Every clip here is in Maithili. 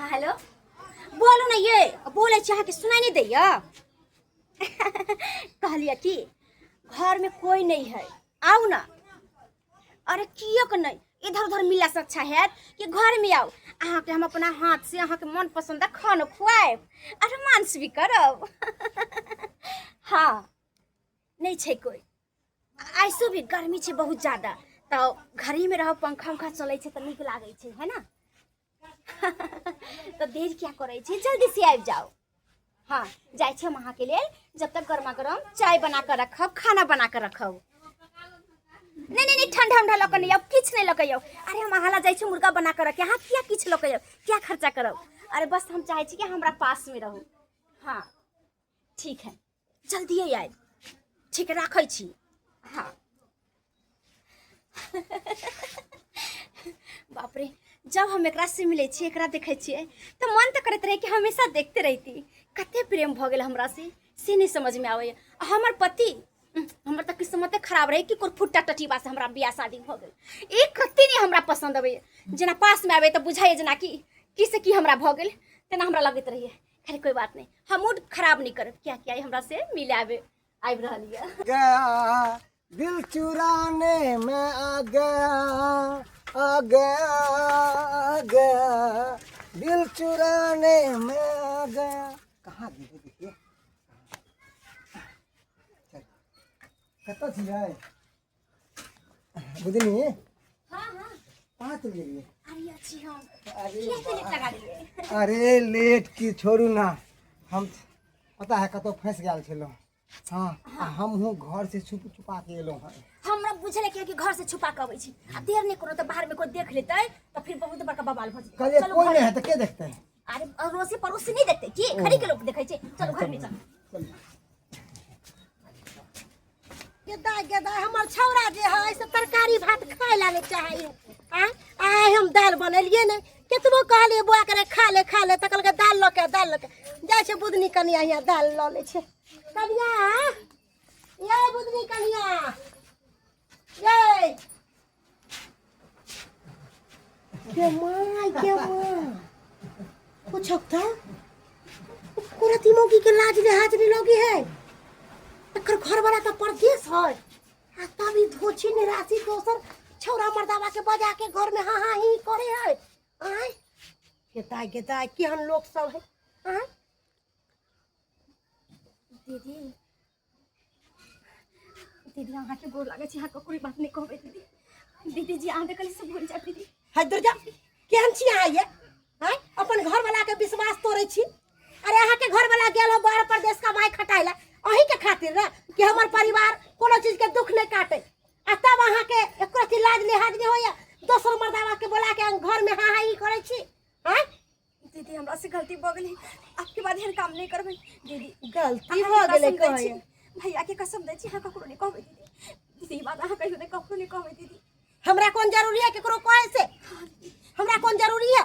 हाँ हेलो, बोलू ने ये, बोलै छी अहाँके सुनाइ नहि दैया? कहलियै कि घरमे कोइ नहि है, आउ ने। अरे किएक नहि, इधर उधर मिललासँ अच्छा हैत कि घरमे आउ, अहाँके हम अपना हाथसँ अहाँके मन पसन्दक खानो खुआएब आ रोमांस भी करब। हाँ, नहि छै कोइ, ऐसो भी गर्मी छै बहुत ज्यादा, तऽ घरहीमे रहब, पंखा उंखा चलै छै तऽ नीक लागै छै, है ने? तऽ देर क्या करै छी, जल्दी से आबि जाउ। हाँ, जाइ छी हम अहाँके लेल जब तक गर्मा गरम चाय बना कऽ रखब, खाना बना कऽ रखब। नहीं नहीं नहीं, ठंडा उंडा लऽ कऽ नहि आउ, किछु नहि लऽ कऽ आउ। अरे हम अहाँ ला जाइ छी मुर्गा बना कऽ रखे, अहाँ किया किछु लऽ कऽ आउ, किया खर्चा करब? अरे बस हम चाहै छी कि हमरा पासमे रहू। हाँ ठीक है, जल्दिए आयब। ठीक है, राखै छी। हाँ बाप रे, जब हम एकरा से मिलै छियै, एकरा देखै छियै तऽ मन तऽ करैत रहै कि हमेशा देखते रहिती। कते प्रेम भऽ गेल हमरा से, से नहि समझमे आबैए। आ हमर पति, हमर तऽ किस्मते खराब रहै कि फुट्टा टटीबा से हमरा बियाह शादी भऽ गेल। एक रत्ती नहि हमरा पसन्द अबैए, जेना पासमे आबै तऽ बुझाइए जेना कि की से की हमरा भऽ गेल, तेना हमरा लगैत रहैए। खैर कोई बात नहीं, हम मूड खराब नहीं करब, क्या क्या हमरा से मिले आबे आबि रहल यऽ। गया दिल चुराने में आ गया, आ गया, आ गया दिल चुराने में आ गया। कहाँ गेलै देखिए, चल, कतऽ छियै बुझलियै? हाँ हाँ। कहाँ चलि गेलियै? अरे अच्छी हम। अरे किया एते लेट लगा देलियै? अरे लेट की छोड़ू ना, हम पता है कतौ फंसि गेल छलहुँ। हाँ, आ हमहूँ घर से छुप छुपा के एलहुँ हँ। हमरा बुझल है कि घर से छुपा के अबै छी, आ देर नहीं करो तऽ बाहर में कोई देख लेतै तऽ फिर बहुत बड़का बवाल भऽ जेतै। कहलियै चलू कोई घर नहीं है तऽ के देखतै? अरे अड़ोसी पड़ोसी नहीं देखते की, खड़ी के लोग देखै छै। चलो घर में चल। चलू। गेदा गेदा, हमर छौड़ा जे है से तरकारी भात खाय ला नहि चाहै आँय। आइ हम दालि बनेलियै नहि, केतबो कहलियै बौआ के रे खा ले खा ले, तऽ कहलकै दालि लऽ के, दालि लऽ के जाइ छै। बुधनी कनिया हियाँ दालि लऽ लै छै। कनिया ये, बुधनी कनिया ये, के माय के माय, पूछक तऽ कुरती मौगी के लाज लिहाज नहीं लगी है। एकर घर वाला तऽ परदेश है आ तब ई धोछी निराशी दोसर छौरा मर्दावा के बजा के घर में हाँ हाँ ही करे है। आय गेदाय गेदाय, केहन लोग सब है। आय दीदी, दीदी, अहाँके गोर लागै छी, अहाँ ककरो बात नहि कहबै दीदी। दीदी जी, अहाँ देखली से भूल जायब दीदी। है दुर्गा, केहन छी अहाँ ये? आँय, अपन घरवाला के विश्वास तोड़ै छी। अरे अहाँके घरवाला गेल हो बाहर परदेश कमाइ खटाइ ला अहीँके खातिर ने कि हमर परिवार कोनो चीजके दुख नहि काटे, आ तब अहाँके एको रत्ती लाज लिहाज नहि होइए, दोसर मर्दावा के बोला के घर में हाँ हाँ ई करै छी? आँय दीदी, हमरा से गलती भऽ गेलै, आपके बाद एहन काम नहि करबै दीदी। गलती अहाँके भऽ गेलै कसम दै छी, कहैए। भैया के कसम दै छी, अहाँ ककरो नहि कहबै दीदी। दीदी, ई बात अहाँ कहियो नहि ककरो नहि कहबै दीदी। हमरा कोन जरूरी है केकरो कहै से, हमरा कोन जरूरी है?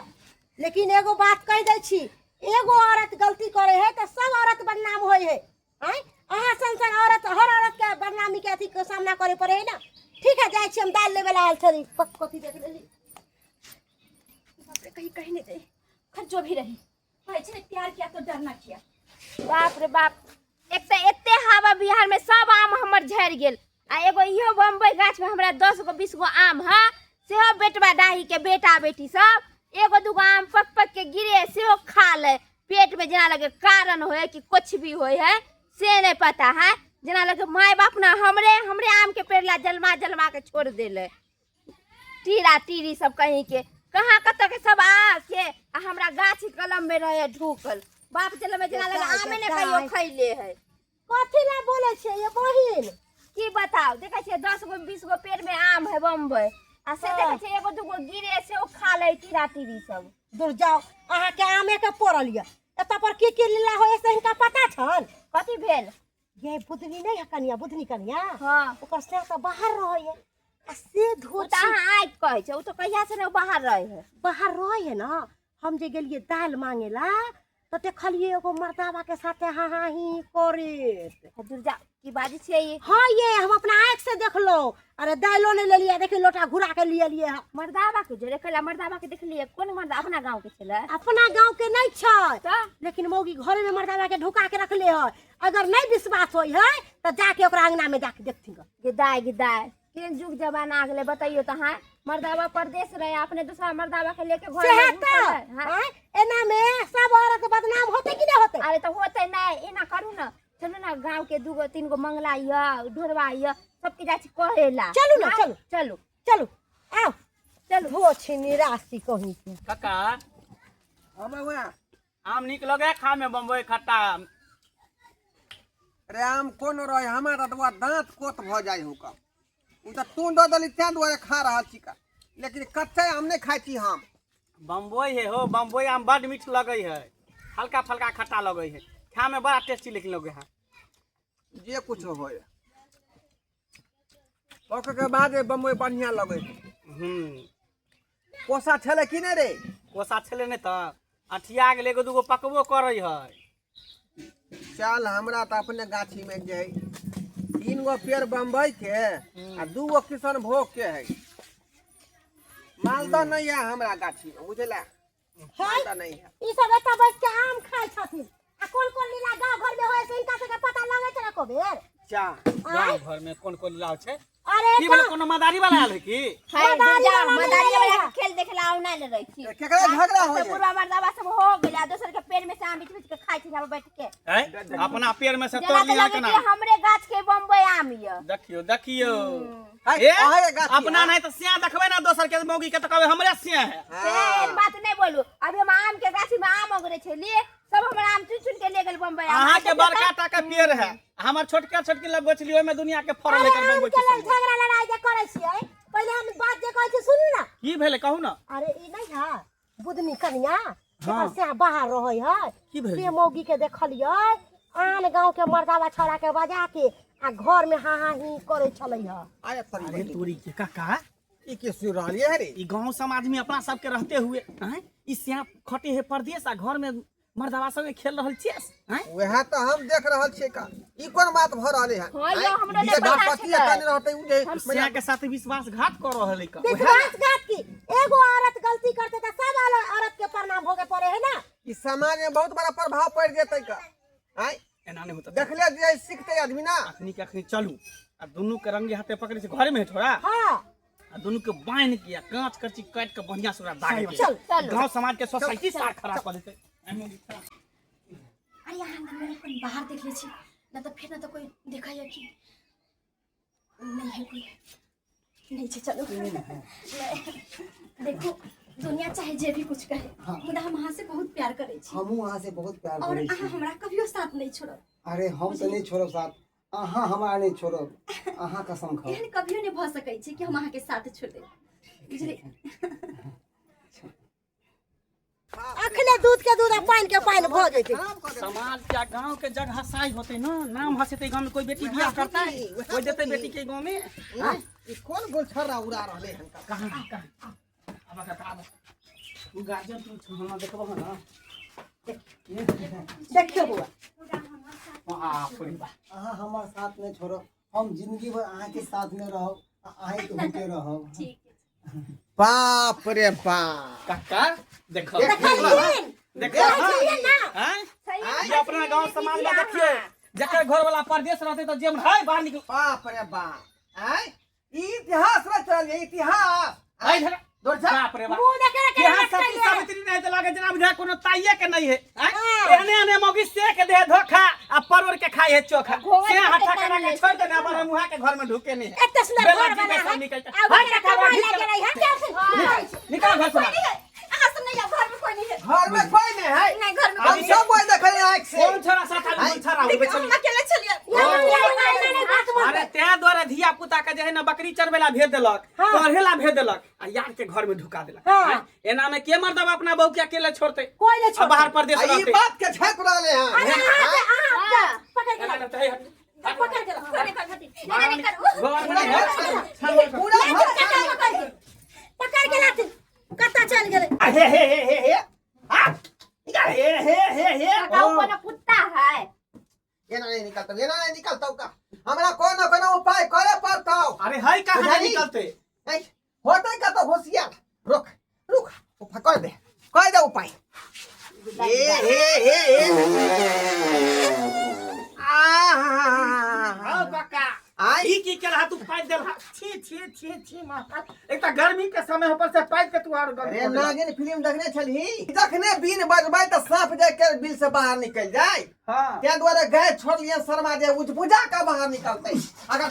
लेकिन एगो बात कहि दै छी, एगो औरत गलती करे है तऽ सब औरत बदनाम होइ है। आँय, अहाँ सन सन औरत हर औरत के बदनामी के अथी के सामना करे पड़े है ना। ठीक है, जाइ छी हम, दालि लेबे ला आयल छली, कथी देख लेली। बाप रे, कहीं कहीं नहीं जाए, खैर जो भी रही, कहै छै ने प्यार किया तो डरना किया। बाप रे बाप, एक तऽ एते हवा बिहार में सब आम हमर झड़ि गेल, आ एगो इहो बम्बई गाछ में हमरा 10 गो 20 गो आम है, सेहो बेटवा डाही के बेटा बेटी सब एगो दूगो आम पक पक के गिरे सेहो खा ले। पेट में जेना लगे कारण होए कि कुछ भी होए है से नहीं पता है, जेना लगे माय बाप ना हमरे हमरे आम के पेड़ ला जलमा जलमा के छोड़ देले। टीरा टीरी सब कहीं के कहाँ कतऽ के सब आ के आ हमरा गाछ कलम में रहे ढुकल। बाप जलमे जेना लगे आमे ने कहियो खैले है। कथी ला बोले छियै ये बहिन? की बताउ, देखै छियै 10 गो 20 गो पेड़ में आम है बम्बई, आ से देखै छियै एगो दूगो गिरे से ओ खा ले कीड़ा टीरी सब। दूर जाओ, अहाँके आमे के पड़ल यऽ, एतऽ पर की की लीला होय से हिनका पता छन? कथी भेल? ये बुधनी नहीं है कनिया, बुधनी कनिया। हाँ। ओकर से तऽ बाहर रहै आ से ओ धोती। तऽ अहाँ आबि कहै छै, ओ तऽ कहिया से ने बाहर रहै है। बाहर रहै है ना। हम जे गेलियै दालि मांगे ला तऽ देखलियै एगो मर्दावा के साथे हाँ हाँ ही करैत। दुर्जा की बाजै छियै ई? हाँ ये हम अपना आँख से देखलो। अरे दाइलो नहीं लेलिए, देखी लोटा घुरा के लिए लिए है। मर्दाबा के जोरे कला मर्दाबा के देखलिए? कोन मर्द, अपना गांव के छलै? अपना गांव के नहीं छै। तऽ लेकिन मौगी घरे में मर्दाबा के ढुका के रखले है। अगर नहीं विश्वास होई है तो जाके ओकरा अंगना में जाके देखथिन। गे दाय गे दाय, केहन जुग जमाना आ गेलै बतैयो तऽ। हाँ, मर्दाबा परदेश रहे, अपने दूसरा मर्दाबा के लेके घर से में है घुसल तो रहे, हाँ। आँय, एना में सब औरत बदनाम होते कि नहीं होते? अरे तऽ होते नहि, एना करू ने, चलू ने गाँव के दूगो तीन गो मंगला यऽ, ढोरबा यऽ, सबके जाइ छी कहेला। चलू ने, हाँ, चलू। चलू। चलू, आओ। चलू। धो छी निराशी कहीं के। काका। हाँ बउआ। आम नीक लगे खा में बम्बई खट्टा? अरे आम कोन रहे, हमारा तऽ दाँत कोत भऽ जाइ हुका। ओ तऽ तू दऽ देली तें दुआरे खा रहल छी का, लेकिन कच्चा आम नहि खाइ छी हम। बम्बई है हो, बम्बई आम बड मीठ लगे है, हल्का फल्का खट्टा लगे है, खा में बड़ा टेस्टी लेकिन लगे है। जे कुछ होय, पके के बाद बम्बई बढ़िया लगे है। कोसा छलै कि नहि रे? कोसा छलै नहि तऽ अठिया गेल, एगो दूगो पकबो करै है। चल, हमरा तऽ अपने गाछी में जे है तीन गो पेड़ बम्बई के आ दू गो किशनभोग के है। मालदह नहीं है हमरा गाछी में, बुझला? मालदह नहीं है। ई सब एतऽ बैस के आम खाइ छथिन आ कोन कोन लीला गाँव घर में होइ से हिनका सबके पता लगै छै एको बेर? चा। गाँव घर में कोन कोन लीला छै? अरे की भेलै, कोनो मदारी वाला आयल है की? है, मदारी जा, वाला नहि मदारी रहै वाला है। के खेल देखे ला आउ नहि रहै छी। केकरा झगड़ा होय? बुढ़वा मर्दाबा सब हो गेलै आ दोसर के पेड़ में से आम बिछ बिछ के खाइ छै सब बैठ के। हैं? अपना पेड़ में से जेना तोड़ तऽ लिया लगै केना छै हमरे गाछ के बम्बई आम यऽ। देखियो देखियो। है, ए, अहाँके गाछी अपना है। नहीं तऽ सिया देखबै ना दोसर के मौगी के तऽ कहबै हमरे सिया है। से एहन बात नहि बोलू। अभी हम आम के गाछी में आम ओगरे छलिए, सब हमर आम चुन चुन के ले गेल बम्बई आम। अहाँ के बड़का टा के पेड़ है, हमर छोटका छोटकी लग गोछली, ओहिमे दुनिया के फड़ल अरे एकर आम बम्बई के लेल किशन। झगड़ा लड़ाई जे करै छियै, पहिले हम बात जे कहै छी सुनू ना। की भेलै कहू ना। अरे ई नहीं है बुधनी कनिया, एकर से बाहर रहै है। की भेलै? से मौगी के देखलियै आन गांव के मर्दावा छौड़ा के बजा के आ घर में हा हा ही करै छलै है। अरे तोरी अरे बहिन, तोरी के काका। ई के सुन रहलियै है रे? ई गांव समाज में अपना सबके रहते हुए हैं, ई सिया खटे है परदेश आ घर में मर्दावा संगे खेल रहल चेस हैं? वएह तऽ हम देख रहल छियै का, ई कोन बात भऽ रहलै है? हँ यौ, हमरो नहि जे पता घरपति छलै। एतऽ नहि रहतै उ जे सिया के साथ विश्वासघात कर रहल है का। विश्वासघात की, एगो औरत गलती करते तऽ सब औरत के प्रणाम होके पड़े है ना। ई समाज में बहुत बड़ा प्रभाव पड़ि जेतै का। आँय? एना नहीं होता। देखले जे सीखतै आदमी ना। अखनी के अखनी चलू आ दुनू के रंगे हाथे पकड़े से घरे में है थोड़ा। हाँ। आ दुनू के बांध के आ कांच करची काट के बढ़िया से ओकरा दागे के। चल, चलू। गांव समाज के सोसाइटी सार खराब कर देते। अरे यहाँ अंदर में कोई बाहर देख ली छी ना तो फिर ना तो कोई देखा है कि नहीं है, कोई नहीं छे। चलो नहीं, देखो दुनिया चाहे जे भी कुछ कहे, मुदा हम अहाँ से बहुत प्यार करे छी। हमहूँ अहाँ से बहुत प्यार और करै अहाँ छी। हमरा कभियो साथ नहीं छोड़ब। अरे हम तऽ नहि छोड़ब साथ, अहाँ हमरा नहि छोड़ब, अहाँ कसम खाउ। एहन कभियो नहीं भऽ सकै छै कि हम अहाँ के साथ छोड़ देब, बुझलियै? अखने दूध के दूध आ पानि के पानि भऽ जेतै। समाज के आ गांव के जग हसाई होते ना, नाम हंसेते। गांव में कोई बेटी बियाह करता है? कोई देते बेटी के गांव में? ई कोन गुलछर्रा उड़ा रहलै हन का? कहाँ कहाँ? आब कहाँ आब तू गार्जियन, तू हमरा देखबो ना। देखियौ बौआ। बाप रे बाप। अहाँ हमर साथ नहि छोड़ब, हम जिंदगी भर अहाँके साथ में रहब आ अहाँके होते रहब। ठीक है। बाप रे बाप। काका देखो। देखलियै? देखो। देखलियै ना? हैं? सही। ये अपना गांव समाज में देखियो, जकर घर वाला परदेश रहते तो जेब है बाहर निकल। बाप रे बाप, आँय, ई इतिहास रच रहल है इतिहास। है झगड़ा। दौड़ जा। बाप रे बाप। मुँह देखे के यहाँ रख सती लिए। सावित्री नहीं तो लागे जना बुझाय कोनो ताइये के नहीं है, हैं? हाँ। एहने एहने मौगी से के दे धोखा आ परोड़ के खाई है चोखा। घोंघट से के हठा तान करा के ले। छोड़ देना, पर मुहा के घर में ढुके नहीं है। एते सुंदर घर बेलज्जी बना बेसन है। निकल। आ भाग ओकरा जा, कमाई निकल। लगे रही है। क्या से? निकल घर से बाहर। अहाँ सब नहीं आओ, घर में कोई नहीं है। घर में कोई नहीं है? नहीं, घर में हम कोई नहीं है। सब कोई देखे आँख से। कौन छोरा साथ आलू छोरा होबे देखियौ, छली? हम अकेले छलियै। यहाँ यहाँ यहाँ यहाँ बात मत। अरे तें द्वारा धिया पुता के जे है ना बकरी चरबे ला भेज देलक, हाँ। पढ़े ला भेज देलक आ यार के घर में ढुका देलक। हाँ। हैं? एना में के मर्दबा अपना बहू के अकेले छोड़ते? कोई नहीं आ छोड़ते। बाहर परदेश आ ई रहते। बात के झाँप रहले हैं। अरे अहाँ से अहाँ हाँ। पकड़ के एना लाओ। ना तऽ हट। पकड़ के लाओ। कोई नहीं कर, एना नहीं करू। घर में नहीं है। पूरा लाथिन, घर कत्ता पकड़ के, पकड़ के लाथिन, कत्ता चल गेलै। आ हे हे हे हे हे आ हे हे हे हे। काका, ओ कोनो कुत्ता है? एना नहीं निकलता, एना नहीं निकलता का। हमरा कोनो कोनो उपाय करे पड़तौ। अरे है कहाँ बुझाली? निकलते। ऐ, होतै कतौ होशियार। रुक रुक, उपाय कर दे, कर दे उपाय। ए हे हे हे, आ आओ काका। आई। ई की केलहा तू? पाइप देलहा? छी छी छी छी माता, एक त गर्मी के समय ऊपर से पाइप के तू आर अरे नागिन फिल्म देखने छलही? जखने बीन बजबै तऽ साँप जाय के बिल से बाहर निकल जाय। हाँ। ताहि दुआरे गाय छोड़लियै शर्मा जे उजबुजा के बाहर निकलतै अगर।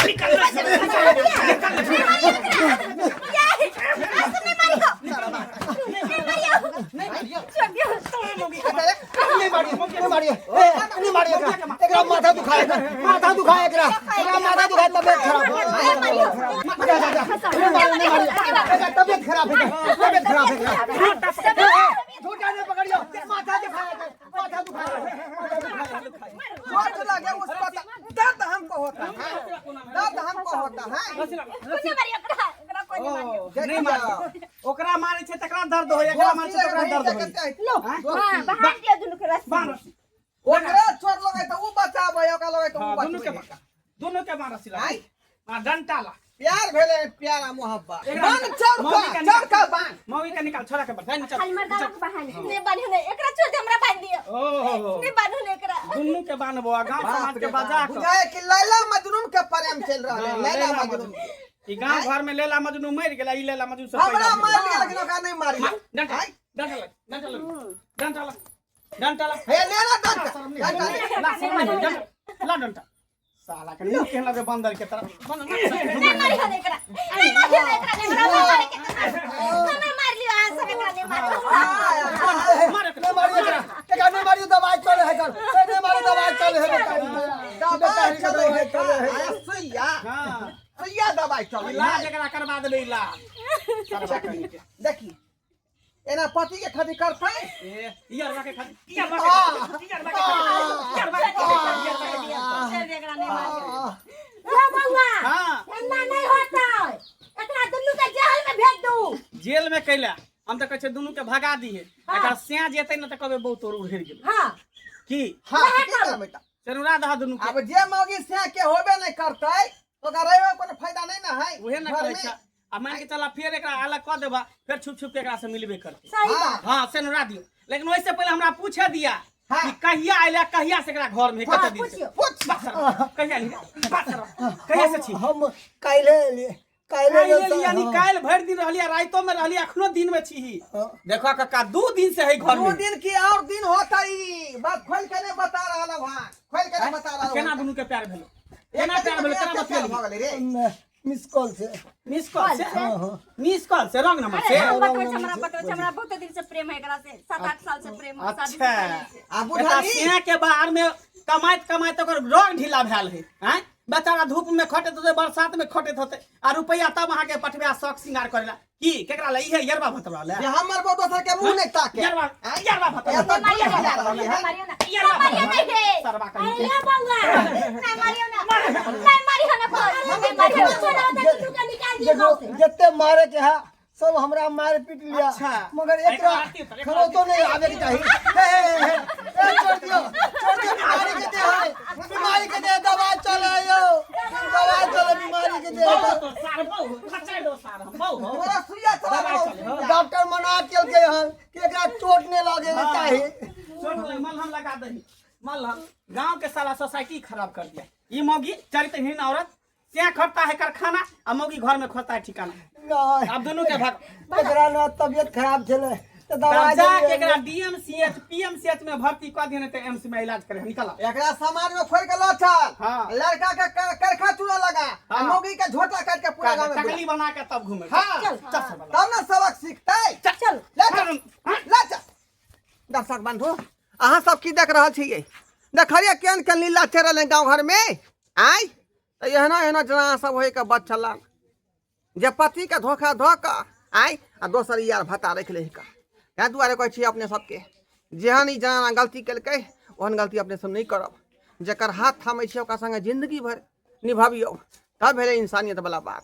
निकल निकल नहीं मारियो, नहीं मारियो, ए, नहीं मारियो एकरा। एकरा माथा दुखाए, माथा दुखाए एकरा। एकरा माथा दुखाए, तबियत खराब है। जा जा जा, नहीं मारियो, नहीं मारियो, एकरा तबियत खराब है, तबियत खराब है एकरा। झूठा नहीं पकड़ियो, माथा दुखाए, माथा दुखाए, माथा दुखाए। चोट लगे उसको तो दर्द हमको होता है, दर्द हमको होता है। नहीं मारियो, ओकरा मारै छै तकरा दर्द होय, एकरा मारै छै तकरा दर्द होय। लो, हाँ, बाहर दियो दुनू के रस्सी। बांध रस्सी। ओकरा चोट लगे तो ऊ बचाबै, ओकरा लगे तो ऊ हाँ, दुनू के बचबै। मार, दुनू के मार रस्सी। आइ। ला डंटा ला। प्यार भेलै, प्यार आ मोहब्बत। एकरा बांध चढ़ मौगी का के चढ़ का बांध। मौगी के निकाल, छोरा के बढ़ निकाल। खाली मर्दाना के बहाने। नहीं बान्हू ने एकरा, छोड़ दे हमरा, बांध दियो। ओहो। नहीं बान्हू ने एकरा। दुनू के बान्हबो आ गांव समाज के बजा के बुझाए कि लैला मजनू के प्रेम चल रहल है। हाँ, लैला लैला मजनू। ई गांव घर में लैला मजनू मर गेला, ई लैला मजनू से हमरा पैदा भेल। मार लिया लेकिन ओकरा नहीं मारी। डंटा, डंटा लग, डंटा लग, डंटा लग, डंटा लग। हे ले ना डंटा, डंटा ले। ला, शर्म नहीं, डंटा ला, डंटा। साला के मुंह केहन लगे बंदर के तरह। नहीं मारियो ने एकरा, नहीं मारियो ने एकरा, हमरा मारे के हमरा मार लियो अहाँ सब, एकरा नहीं मारियो। मार। नहीं मारियो एकरा, एकरा नहीं मारियो, दवाई चले है कर। ए, नहीं मारियो, दवाई चले है। दवाई चले है। चले है। आया सुइया। हां। सुइया दवाई चले। इलाज एकरा करवा देबै, इलाज करवा कहीं के। देखी एना पति के खातिर करतै। ए यार के खातिर, यार के खातिर, यार के खातिर, यार के खातिर, यार के खातिर। एकरा नहीं मारियो। ओ बउआ। हां। एना नहीं होता, एकरा दुनू के जेल में भेज दू। जेल में कैला? हम तऽ कहै छियै दुनू के भगा दिहे। एकरा स्या जेतै ने तऽ कहबै बहुत तोर उड़ेर गेल। हाँ। की? हां, की करबै तऽ? चनुरा दह दुनू के। अब जे मौगी से के होबे नहीं करतै ओकरा रहे कोनो फायदा नहीं ना है। उहे ने घर कहै में। छै। आ मान के चला फेर एकरा अलग कऽ देबा, फेर छुप छुप के एकरा से मिलबे करतै। सही हाँ। बात। हाँ, सेनुरा दियौ, लेकिन ओहिसे पहिले हमरा पूछे दिया हाँ। कि कहिया अयलै, कहिया से एकरा घर में, कते दिन से? पूछियो। पूछ। बस सर, कहिया अयली? बस सर, कहिया से छी? हम काल्हे एलियै, काल्हे। काल्हि एली, यानी काल्हि भरि दिन रहली, राइतो में रहली, अखनो दिन में छी। देखो कक्का, 2 दिन से है घर 2 में। दिन की और दिन होता, ई बात खोल के नहीं बता रहा वहाँ, खोल के नहीं बता रहा। केना दुनू के प्यार भेलो? केना प्यार भेलो? केना प्यार बतियली? भऽ गेलै रे? मिस कॉल से। मिस कॉल से? मिस कॉल से, रंग नंबर से? हम बतबै छी, हमरा बतबै छी, हमरा बहुत दिन से प्रेम है एकरा से, 7-8 साल से प्रेम है, शादी से अच्छा। पहिले से। आ एता बुझली सिंह के बाहर में कमाइत कमाइत ओकर रंग ढीला भेल है। आँय, बेचारा धूप में खटैत होते, बरसात में खटैत होते, आ रुपया तब अहाँ के पठबे आ शौक श्रृंगार करेला की केकरा ला? इहे यरबा भतवा ला जे हमर बहु दोसर के मुंह नहीं ताके। यरबा, यरबा भतवा। एतऽ मारियो झूठ ना, जा रहल है। मारियो ना, यरबा मारियो भतवा। नहीं हे। सरबा कहीं अरे के। ये बउआ। नहीं मारियो ना, नहीं मारियो ना, नहीं मारियो ना। छोड़ा होता, दुनू के निकाल दिए देखो गाँव से। जते मारे के है सब हमरा मार पीट लिया। अच्छा। मगर एकरा आरती उतर, एकरा खरोतो नहीं आवे के चाही। हे, हे, हे, ए, छोड़ दियो, छोड़ दियो, बीमारी के दे है, बीमारी के दे, दवा चले यो, दवा चले बीमारी के दे। बहु तो सार बहु खचाइ दो सार हम बहु हो। तोरा सुइया चला। दवाई चले हो। डॉक्टर मना केलकै हन कि एकरा चोट नहीं लगे के चाही। चोट लग, मलहम लगा दही, मलहम। गांव के साला सोसाइटी खराब कर दिया ई मौगी, चरित्रहीन औरत। क्या खटता है कारखाना आ मौगी घर में खोजता है ठिकाना। नहीं, अब दोनों के भाग। एकरा ना तबियत खराब छलै तऽ दवाई जा के देलियै। एकरा डीएमसीएच पीएमसीएच में भर्ती कऽ दियौ, नहीं तऽ एम्स में इलाज करे निकला। एकरा समाज में खोल के लऽ चल। हाँ। लड़का के करखा चूड़ा लगा आ हाँ। मौगी के झोटा काट के पूरा गांव में टकली बना के तब घूमे। हाँ। चल चल सब। तब ना सबक सीखतै। चल। ले चल, ले चल। दर्शक बंधु, अहाँ सब की देख रहल छियै? देखलियै केहन केहन लीला चलि रहलै गाँव घर में? आँय, तऽ एहना एहना जना सब होइके बचल जे पतिके धोखा धऽ कऽ आँय आ दोसर यार भत्ता राखि लै का। ताहि दुआरे कहै छी अपने सबके, जेहन ई जनाना गलती केलकै ओहन गलती अपने सब नहि करब। जकर हाथ थामै छै ओकरा सङ्गे जिन्दगी भरि निभबियौ, तब भेलै इंसानियत वाला बात।